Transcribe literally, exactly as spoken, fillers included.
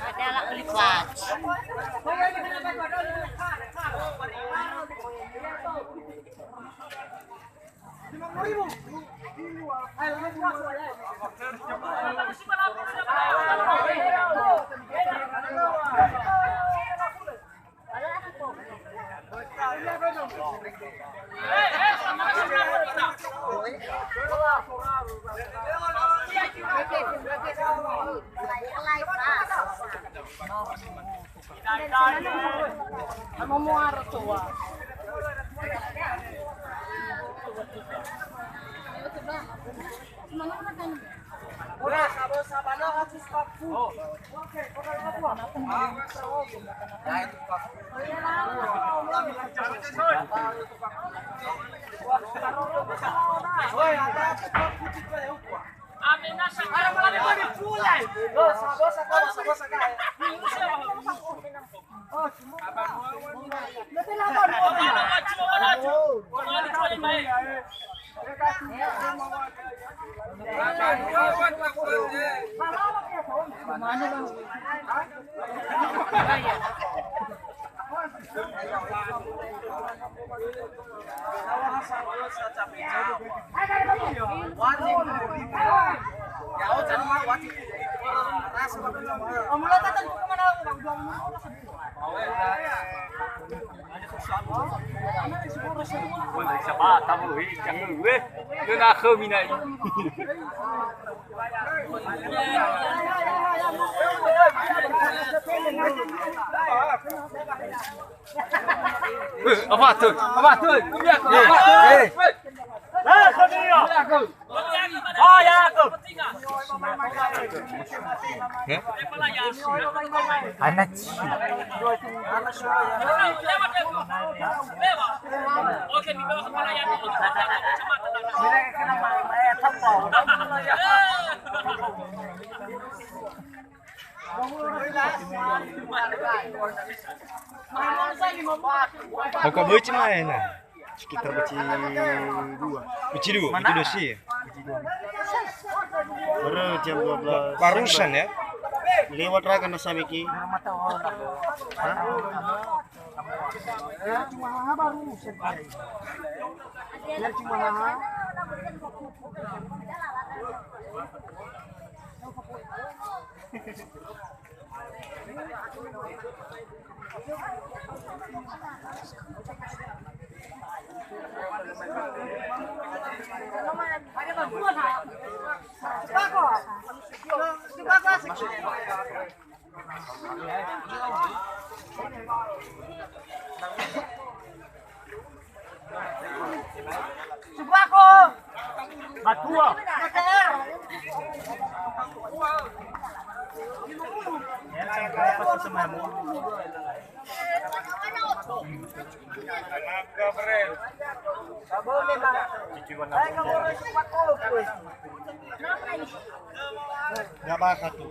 Ada alat beli pas. Ora, sabo, sabana, hatus paku. Oke, kota apa? Woi, ada hatus paku, kita ya, Pak. Ara, malah boleh pulang. Dosa, dosa, dosa, dosa, dosa. Apa tu? Apa tu? Kuliah aku. Eh, eh. Lah, kau ni ya. Kuliah aku. Oh, ya aku. Eh? Anak. Oke, di bawah kepala ya. Hauka beci ma'e na. Sekitar beci dua. Beci dua, beci dua sih. Baru jam dua belas. Barusan ya. Lewat raga na samiki. Hah? Cuma haha baru. Biar cuma haha. Batua. Nggak bakal tuh.